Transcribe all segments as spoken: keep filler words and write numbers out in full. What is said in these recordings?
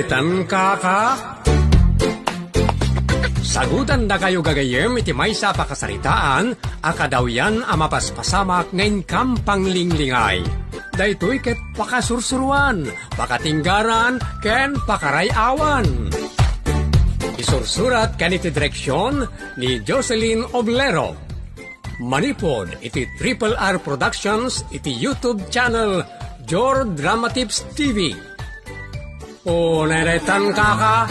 Tan kaka? Sagutandakayo gagayyem iti maysa a pakasaritaan a kadawyan a mapaspasamak nga inkam panglinglingay. Daytoy ket pakasursuruan, pakatinggaran, ken pakaray-awan. Isursurat ken iti direksion ni Jocelyn Oblero. Manipud iti Triple R Productions iti YouTube channel Jor Drama Tips T V. O, neretan kaka?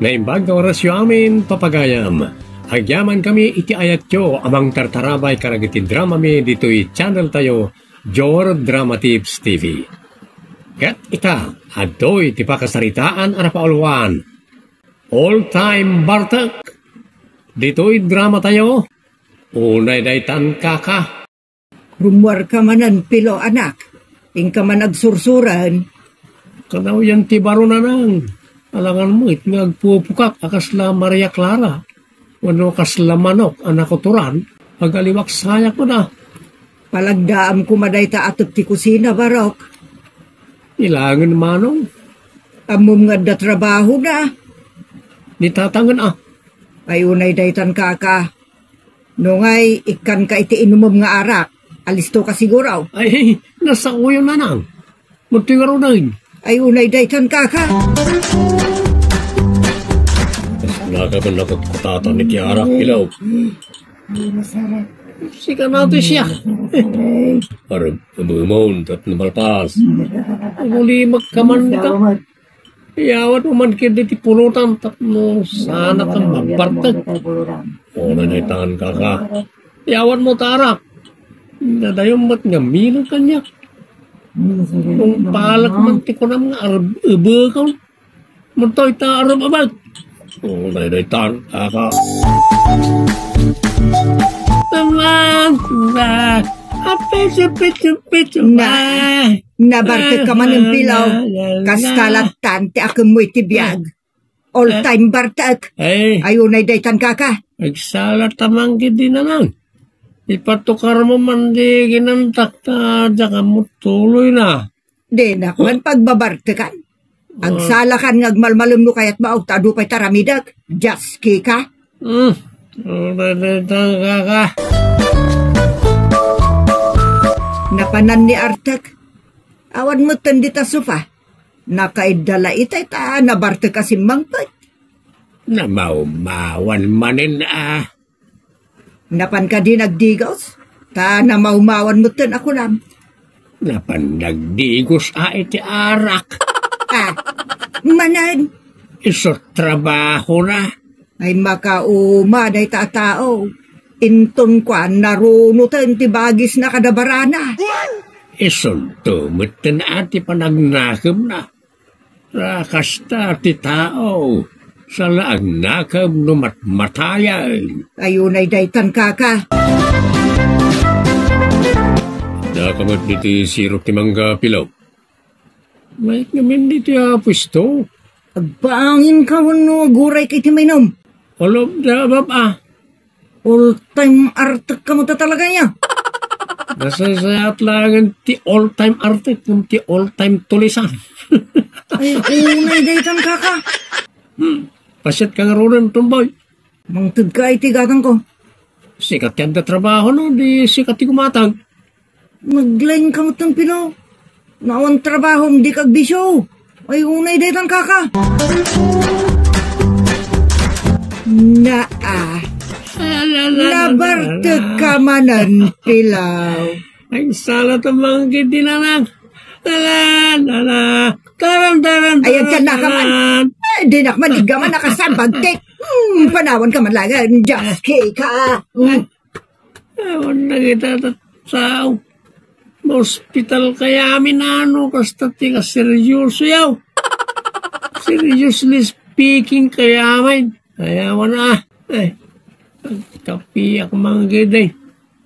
Naimbag nga orasyo amin, papagayam. Agyaman kami iti ayatyo a mangtartarabay kadagiti dramami ditoy channel tayo, Jor Drama Tips T V. Ket ita, adtoy ti pakasaritaan a napauluan. All time bartek. Ditoy drama tayo. Unay daytan kaka. Rummuarka manen, Pilo, anak. Inka man agsursuren. Kadawyan ti baro, nanang. Alangan met nga agpupukak a kasla Maria Clara. Wenno kasla manok a nakuturan, agaliwak sayak ko na. Palagdaam koma dayta atep ti kusina, Barok. Ilangen manong. Ammom nga adda trabahona. Ni tatangen a. Ay, unay daytan kaka. Nungay, ikkanka iti inumem nga arak. Alistoka siguro. Ay, nasaoyo, nanang. Madtoy ngaruden. Ay, unay daytan kaka. Nakaben nakutkutatan iti arak, Pilaw. Sika nato siya. Arem, umumon, tat namalpas. Umulimak ka man ka. Iyawat mo man kidi ti pulutan, tapno sana ka mabartag. Unay daytan kaka. Iyawat mo ta arak. Nadayom met nga mileng kaniak. Nung palak man ti kunam nga areb-ebekon. Madtoy ta areb-ebek. Unay daytan kaka. Taman, na. Apitsu, pitsu, pitsu, Na, ah. Nabartek ka manen, Pilaw. Kasta lattan ti akemmo iti biag. All time bartek. Ay. Ay, unay daytan kaka. Agsala ta man kidi, nanang. Ipatukar mo man di ginantak ta diak ammo tuloy na. Dinak man pagbabartekan. Agsalakan nga agmalmalem no kayat mo, ta adu pay taramidek. Jaski ka. Hmm. Unay daytan kaka. Napanan ni Artek. Awan metten dita sofa. Nakaidda la itay ta nabartek a simmangpet. Namawmawan manen a. Napan kadi nagdigos? Ta namawmawan metten a kunam. Napan nagdigos a iti arak. Ah, manen. Isu trabahona. Ay, makauma dayta a tao. Inton kuan, narunoten ti bagisna kada barana. Isunto metten a ti panagnakemna. Rakasta ti tao, saan la agnakem no matmatayen. Ay, unay daytan kaka. Daka met diti sirok ti mangga, Pilaw. Mayat ngamin ditoy a pwesto. Agpaangin ka wenno aguray ka iti mainom? All of the above, ah. All time artek ka mo ta talaga niya. Nasaysayaat laengen ti all time artek ngem ti all time tulisan. Ay, unay daytan kaka. Hmm. Pasiat ka ngaruden, Tomboy. Mangted ka iti gatangko. Sika ti adda trabaho, no? Di sika ti gumatang. Naglaing ka met, Pilaw. Awan trabahom, dika agbisio. Ay, unay daytan kaka. Naa. Nabartek ka manen, Pilaw. Ay, sala ta manggit di nanak. Ala, ala. Taran, taran, Ay, taran, agkan na ka man. Taran. Ay, dinak man, igga man, nakasabagtik. Hmm, panawan ka man lagan. Jaski ka. Hmm. Awan na kita tattao. Maospital kaya amin ano, kasta ti kaseryoso yaw. Seriously speaking, kaya amin. Kaya awan ah. Eh, agkapiak manggid eh.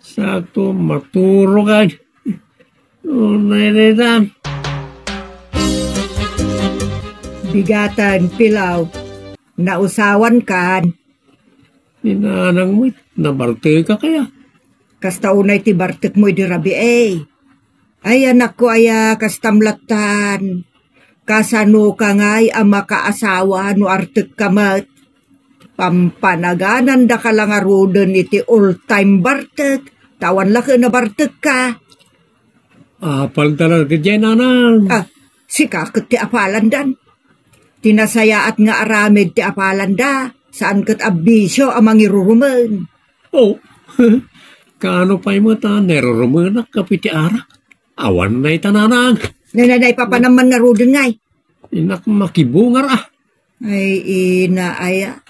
Sakto, maturo ka. Unay daytan. Bigatan, Pilaw. Nausawan kan. Ni nanang mo, nabartek ka kaya? Kasta unay ti bartek mo idi rabii, eh. Ay, anakko aya, kastam lattan. Kasanoka ngay a makaasawa no artekka met? Pampanaganandaka la ngaruden iti all-time bartek, ta awan la ken a bartekka. Apalda la daydiay, nanang. Ah, sika ket ti apalandan. Ti nasayaat nga aramid ti apalanda, saan ket a bisio a mangirurumen. Oh, kaano pay met a nairurumenak gapu iti arak? Awan na ita, nanang. Nananay, papanam man ngaruden ngay. Inak makibungar, ah. Ay, ina, aya.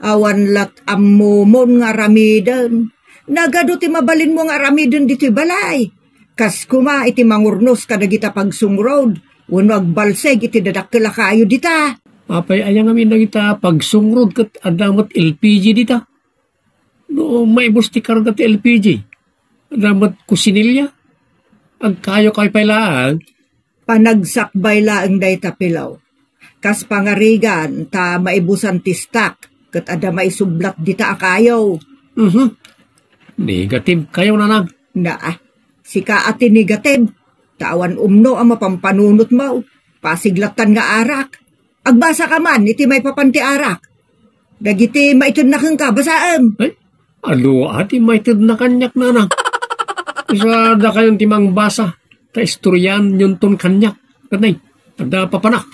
Awan lat ammomon nga aramiden. Nagadu ti mabalinmo nga aramiden ditoy balay. Kas kuma iti mangurnos kadagita pagsungrod, wenno agbalseg iti dadakkel a kayo dita. Apay aya ngamin dagita pagsungrod ket adda met L P G dita? No maibus ti karga ti L P G, adda met kusinilya? Agkayo-kayo pay laeng. Panagsakbay laeng dayta, Pilaw. Kas pangarigan ta maibusan ti stock ket adda maisublat dita a kayo. Mhm. Negative kayo, nanang. Naa, sika a ti negative. Ta awan umno a mapampanunotmo. Pasig lattan nga arak. Agbasaka man iti maipapan ti arak. Dagiti maitedna kenka, basaem. Ay, adu a ti maitedna kaniak, nanang. Isa dakayon ti mangbasa, ta istoryaanyonton kaniak. Ket nay, adda papanak.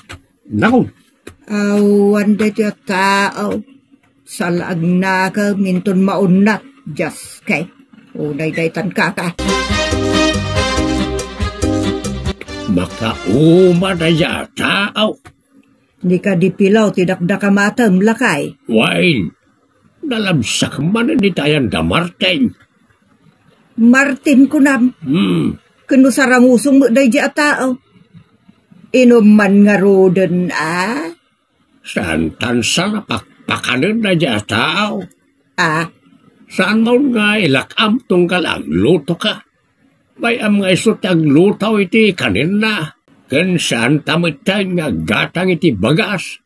Nako. Awan daytoy a tao. Salaagnaka minton maunnat. Dios kay. Unay daytan kaka. Makauma dayta a tao. Ni kadi Pilaw ti dakdakamatem, lakay. Wen, nalabsak manen iti ayan da Martin. Martin kunam? Hmm. Ken no sarangusong met daydi a tao. Inum man ngaruden, a? Saan tan sa napakpakanen daydi a tao? A? Saan maon nga ilak-am tunggal agluto ka? Bay-am nga isu ti agluto iti kanenna, ken saan ta metten nga aggatang iti bagas.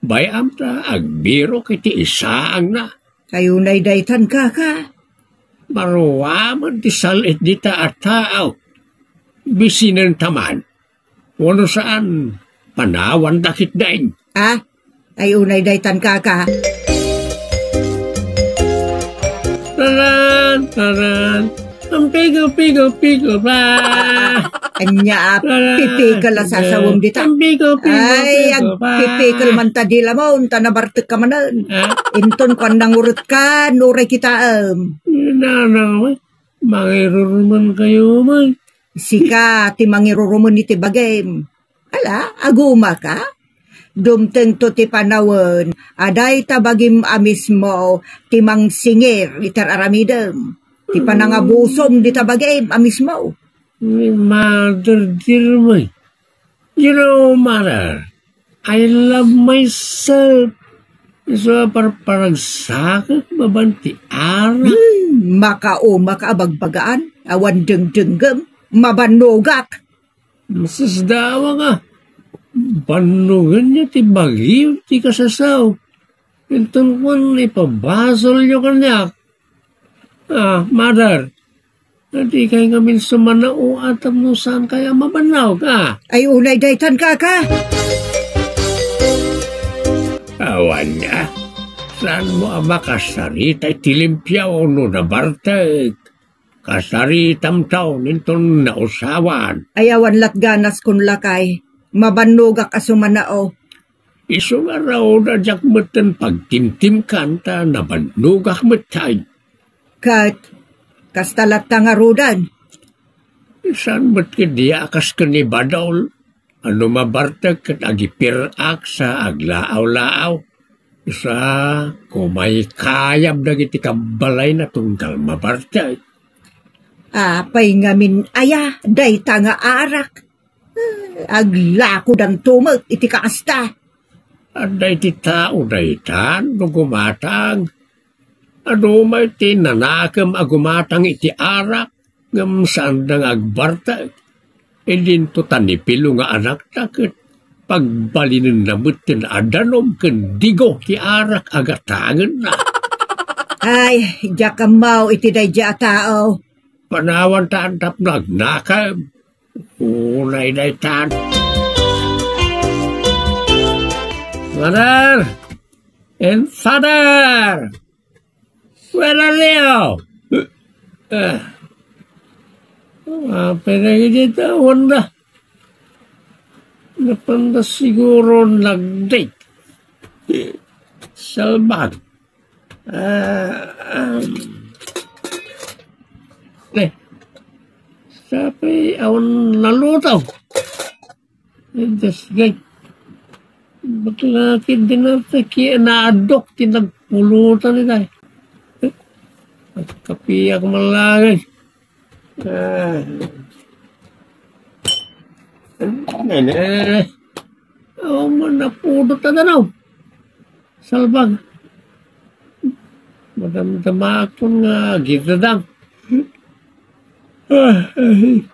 Bay-am ta agbirok iti isaangna. Ay, unay daytan, kaka. Maruamen ti sal-it dita a tao. Bisinen ta man. Wenno saan, panawan dakit dain. Ah? Ay, unay daytan, kaka. Taran, taran. Ang pigo, pigo, pigo ba? Anya, ah, pipikel a sasawem dita. Ang pigo, pigo, ay, pigo ba? Agpipikel man ta di lamon, ta nabartek ka manen. Ah? Inton kuan nanguret ka, nuray kitaem. Nanang, mangiruruman kayo man. Sika ti mangirurumen iti bagim. Ala, agumaka? Dumtengto ti panawen a dayta bagim a mismo ti mangsingir iti ar-aramidem. Ti panangabusom dita bagim a mismo. Mother dear mo. You know, mother, I love myself. Isu a parparagsakek mapan ti arak. Hmm, makaumaka a bagbagaan, awan dengdenggem, mabannogak. Masasdawa nga, bannogenyo ti bagiyo ti kasasaw. Inton kuan, ipabasolyo kaniak. Ah, mother, adikay ngamin sumanao a tapno saankay a mabannog, ah. Ay, unay daytan, kaka. Awan nga, saanmo a makasarita iti limpio no nabartek? Kasaritam taon inton nausawan. Ay, awan lat ganas kun lakay. Mabannogak a sumanao. Isu nga raw da diak metten pagtimtimkan ta nabannogak met tay. Ket, kasta latta ngaruden. Saan met ket dia a kas ken ni Badol? A no mabartek ket agipirak sa aglaaw-laaw. Sa kumaykayab dagiti kabbalayna tunggal mabartek. Apay ngamin aya dayta nga arak? Aglakodanto met iti kasta. Adda iti tao daytan no gumatang. Adu met ti nanakem a gumatang iti arak. Ngem saanda nga agbartek. Idinto ta ni Pilo nga anakta ket pagbalinenna metten a danom ken digo ti arak a gatangenna. Ay, diak ammo iti daydi a tao. Panawan ta tapno agnakem. Unay daytan. Mother and father! Where are you? Ah, apay dagiti taoanda? Napanda siguro nag-date. Salbag. Ah, ah. Eh, sapay awan naluto. Ay, Diyos, gay. Bakla, ket di na, ki-, naadok ti nagpulutan ita. Eh, agkapiak man laeng. Ah. Nene. Oh, manapudot na daw. Salbag. Madamdamakon nga agidadang. Ah, ay.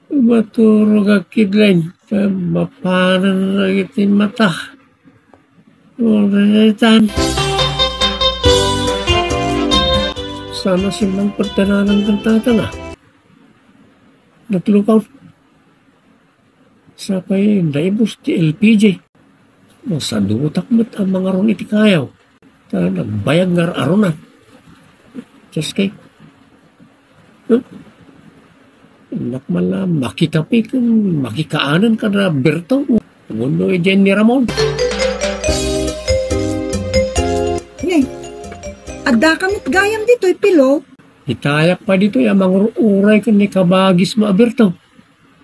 Maturog a kidlain, ta mapanan dagiti mata. Uray daytan. Saan a simmangpet ti nanang ken tatang a. Naglukaw. Sapay naibus ti L P G. Nasadutak met a mangaron iti kayaw. Ta nagbayag nga ar-arunan. Just kay, huh? Innak man la makikape ken makikaanen kada Berto wenno idiay ni Ramon. Ni, adda ka met gayam ditoy, Pilo? Itayak pay ditoy a mangur-uray ken ni kabagismo a Berto.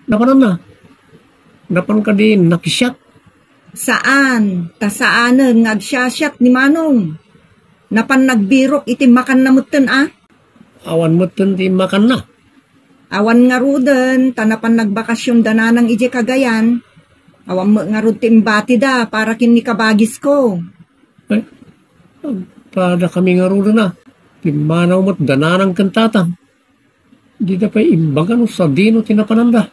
Napananna? Napan kadi nakisiat? Saan, ta saanen nga agsiasiat ni Manong. Napan nagbirok iti makanna metten a. Awan metten ti makanna. Awan ngaruden, ta napan nagbakasion da nanang idiay Cagayan. Awan met ngarud ti imbatida para ken ni kabagisko. Eh, agpada kami ngaruden a. Pimmanaw met da nanang ken tatang. Dida pay imbaga no sadino ti napananda.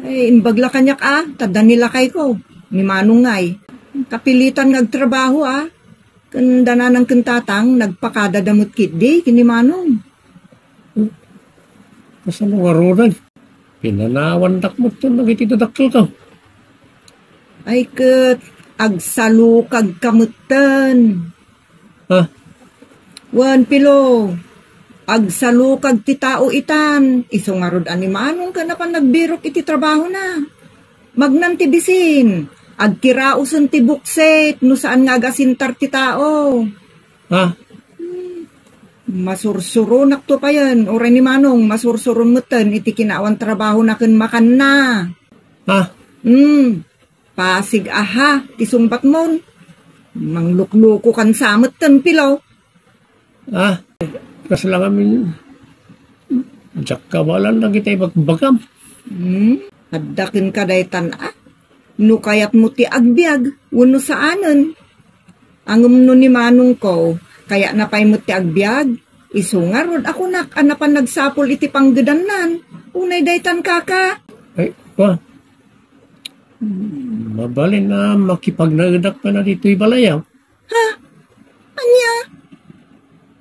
Ay, imbag la kaniak a, ta adda ni lakayko, ni Manong ngay. Kapilitan nga agtrabaho a. Ken da nanang ken tatang, nagpakadada met ketdi ken ni Manong. Kasano ngaruden? Pinanawandak metten dagiti dadakkelko. Ay ket, agsalukagka metten. Ha? Wen, Pilo, agsalukag ti tao itan, isu ngarud a ni Manong ken napan nagbirok iti trabahona. Magnan ti bisin, agkiraosen ti buksit no saan nga agasintar ti tao. Ha? Hmm. Masursuronakto payen, uray ni Manong, masursuron metten iti kinaawan trabahona ken makanna. Ha? Hmm. Pasig aha ti sungbatmon? Mangluklukokan sa metten, Pilo. Ah, kasla ngamin, diak kabaelan dagiti ibagbagam. Hmm? Adda kenka daytan a? No kayatmo ti agbiag, wenno saanen. Ngem no ni Manongko, kayatna pay met ti agbiag, isu ngarud a kunak a napan nagsapul iti panggedannan. Unay daytan, kaka. Ay, wa. Mabalin a makipagnaedak pay ditoy balay a. Ha? Ania?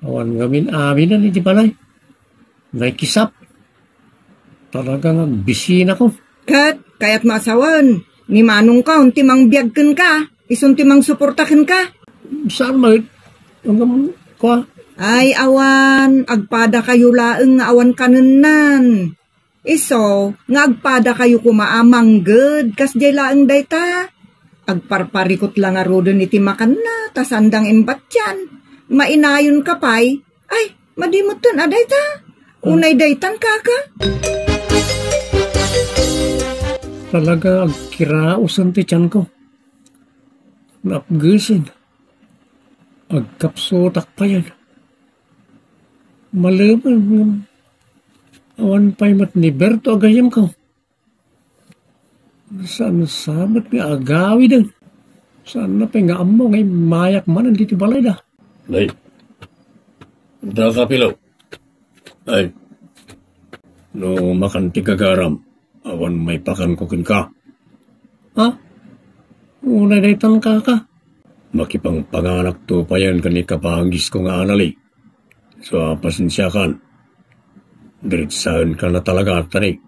Awan ngamin aminen iti balay. Naikisap. Talaga nga agbisinako. Ket, kayatmo a sawen, ni Manongko ti mangbiag kenka, isun ti mangsuporta kenka. Saan met? Ngem, kua? Ay, awan, agpadakayo laeng nga awan kanennan. Isu nga agpadakayo koma a mangged kasdiay laeng dayta. Agparparikut la ngaruden iti makanna, ta saan da nga imbatian. Mainayonka pay. Ay, madi metten a dayta. Unay daytan, kaka. Talaga, agkiraosen ti tianko. Napgesen. Agkapsutak payen. Malemen ngem awan pay met ni Berto a gayyemko. Saan sa met nga agawiden? Saanna pay nga ammo nga immayak manen ditoy balayda? Nay, adda ka, Pilo? Ay, no makan ti gagaram, awan maipakanko kenka. Ha? Unay daytan, kaka. Makipangpanganakto payen ken ni kabagisko nga Anali. So, pasensiakan. Diretsaenka na talaga, tani.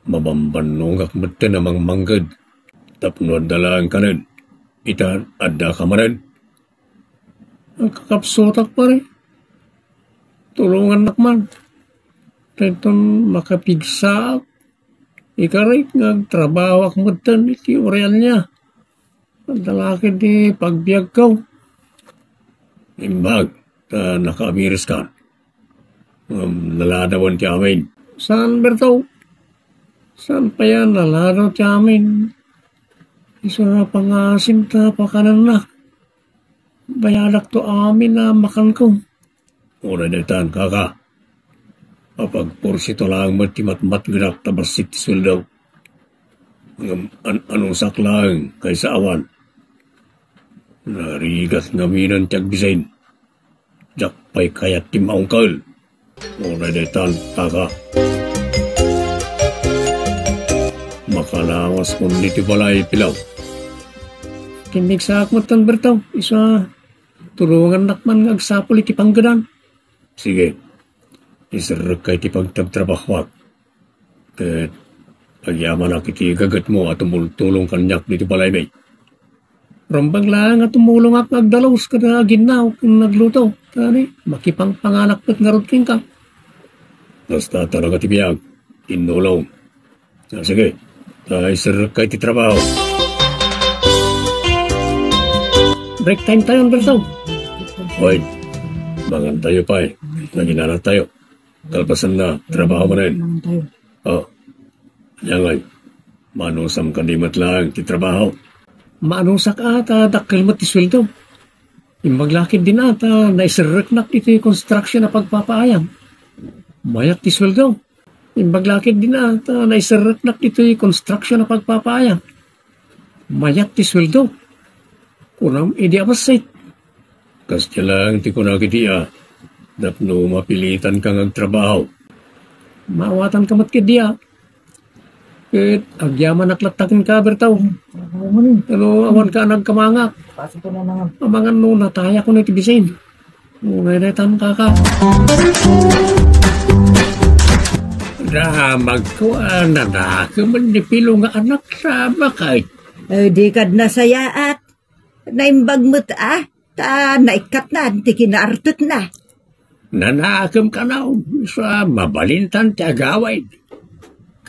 Mabambannogak metten a mangmangged. Tapno adda laeng kanen, ita adda ka manen? Agkakapsutak, pare. Tulongannak man. Dayton makapigsaak. Ikarik nga agtrabahoak metten iti Orealla. Adda la ketdi pagbiagko. Imbag, ta nakaamiriskan. Ngem naladawen ti amin. Saan, Berto? Saan pay a naladaw ti amin? Isu a pangaasim ta pakanennak. Bayadakto amin a makanko. Uray daytan, kaka. Apagporsito laeng met ti matmatgedak ta bassit ti sueldo. Ngem an-anusak laeng kaysa awan. Narigat ngaminen ti agbisin. Diak pay kayat ti maungkel. Uray daytan, kaka. Makalawas kun ditoy balay, Pilaw. Timmigsaak metten, Berto. Isu a tulongannak man nga agsapul iti panggedan. Sige. Iserrekka iti pagtrabtrabahoak. Ket agyamanak iti gagetmo a tumultulong kaniak ditoy balaymi. Rumbeng laeng a tumulongak nga agdalus kada aginnaw ken agluto. Tani, makipangpanganak met ngarud kenka. Basta talaga ti biag, tinnulong. Ah, sige. Ah, iserrekka iti trabaho. Break time tayo, Berto. Hoy, mangantayo pay. Naginana tayo. Kalpasanna, trabaho manen. Mangantayo. Oh, ania ngay, maanusam kadi met laeng ti trabaho? Maanusak a ta dakkel met ti sueldo. Imbag la ketdin a ta naiserreknak iti construction a pagpapaayam. Mayat ti sueldo. Imbag la ketdin a ta naiserreknak iti construction a pagpapaayam. Mayat ti sueldo. Kunam idi a bassit. Kasdiay laeng ti kunak iti a, tapno mapilitanka nga agtrabaho. Maawatanka met ketdi a. Ket agyamanak latta kenka, Berto. Ano, awanka a nagkamangak. Amangan no natayakon iti bisin. Uray daytan, kaka. Damagko a nanakemen ni Pilo nga anak, sabakay. Eh, di kad nasayaat. Naimbag met a, ta naikkatnan ti kinaartekna. Nanakem kano, sa mabalintan ti agawid.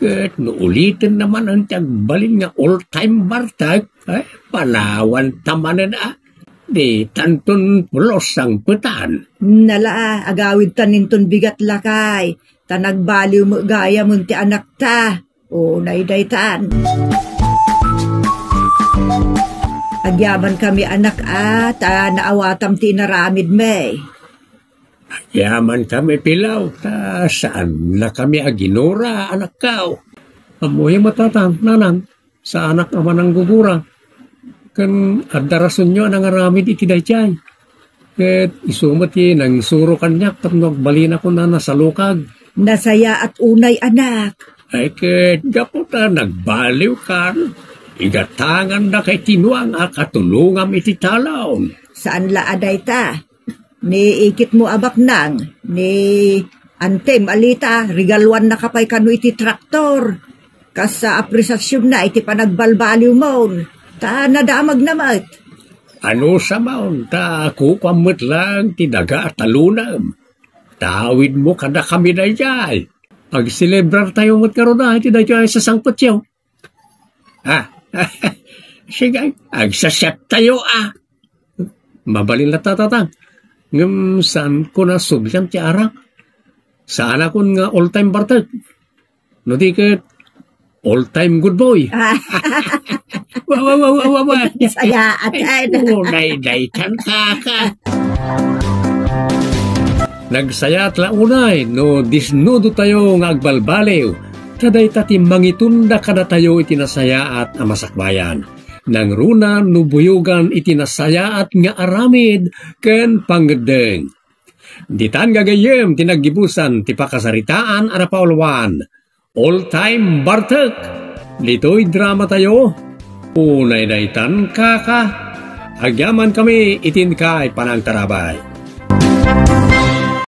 Ket no uliten naman ti agbalin nga all-time bartek, eh, panawan ta manen a. Di tanton pulos sangpetan. Nala, agawid ta ninton bigat lakay, ta nagbaliw met gayam ti anakta. Unay daytan. Agyamankami, anak a, ta naawatam ti inaramidmi. Agyamankami, Pilaw, ta saannakami a ginura, anakko. Ammoyo met, tatang, nanang, saanak a mananggugura. Ken adda rasonyo a nangaramid iti daydiay. Ket isu met ti nangsuro kaniak tapno agbalinakon a nasalukag. Nasayaat unay, anak. Ay, ket gapu ta nagbaliwkan, igatangandaka iti nuang a katulongam iti talon. Saan la a dayta. Ni ikitmo a baknang, ni antim a Lita, regaluannaka pay kano iti traktor. Kas a apresasionna iti panagbalbaliwmon, ta nadamagna met. Anusamon, ta kukuam met laeng ti daga a talonem. Tawidmo kadakami daydiay. Agselebrartayo met ngarud a iti daydiay a sasangpetyo. Ah, sige, agsaseptayo a. Mabalin latta, tatang. Ngem saanko a sublian ti arak. Saanakon nga all-time bartek. No di ket, all-time good boy. Ah. Wa, wa, wa, wa, wa, wa. Sayaat, ay. Ay, unay daytan, kaka. Nagsayaat la unay no disnudo tayo nga agbalbaliw. Ta dayta ti mangitunda kadatayo iti nasayaat a masakbayan. Nangruna no buyogan iti nasayaat nga aramid ken pangngeddeng. Ditan gagayyem ti naggibusan ti pakasaritaan a napauluan, All Time Bartek. Ditoy drama tayo, unay daytan, kaka. Agyamankami iti inkay panangtarabay.